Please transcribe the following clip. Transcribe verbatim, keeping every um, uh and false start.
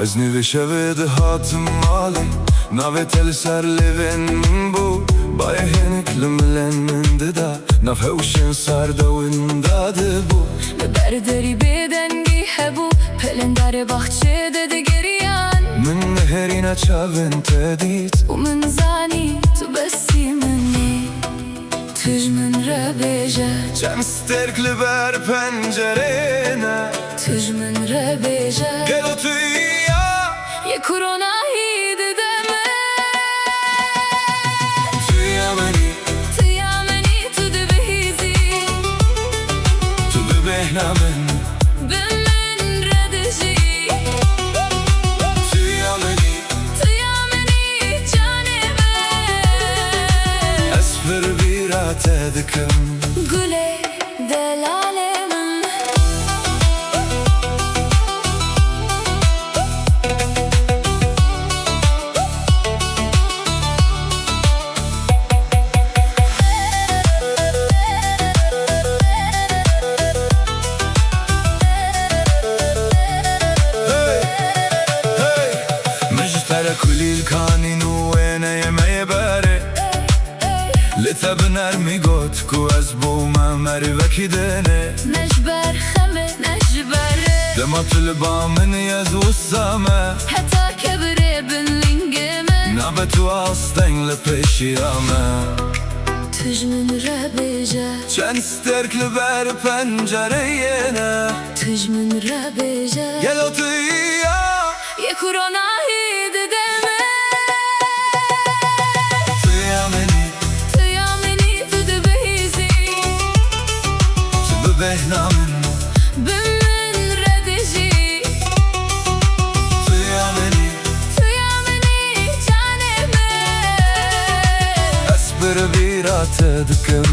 Ez nîvê şevê dihatim malê, navê te li ser lêvên min bû. Bayê hinek li milên min dida, nav hewşên sar de winda dibû. Li ber derî bêdengî hebû, pelên darê baxçê de digeriyan. Min nihêrîna çavên te dît û min zanî tu besî min î. Tu ji min re bêje. Çend stêrk li ber pencereyê ne. Tu ji min re bêje. Gelo tu ya? Yê ku ronahî dide min. Tu ya min î. Tu ya min î, tu dibihîzî. Tu bi bêhna min. Bi min re dijî. Tu ya min î. Tu ya min î, canê min. Ez pir bîra te dikim. Gulê delalê min. Hey, hey, min ji te re kulîlk anîn û wêneyê me yê berê. Lê te bi nermî got ku ez bûme merivekî dinê. Ne ji ber xemê, ne ji ber rê. Dema tu li ba min î ez wisa me. Heta kebirê bin lingê min. Nabe tu asteng li pêşiya me. Tu ji min re bêje. Çend stêrk li ber pencereyê ne. Tu ji min re bêje. Gelo tu ya? Yê ku ronahî dide min. Tu ya min î. Tu ya min î, tu dibihîzî. Tu bi bêhna min. Bi min re dijî. Tu ya min î. Tu ya min î, canê min. Ez pir bîra te dikim.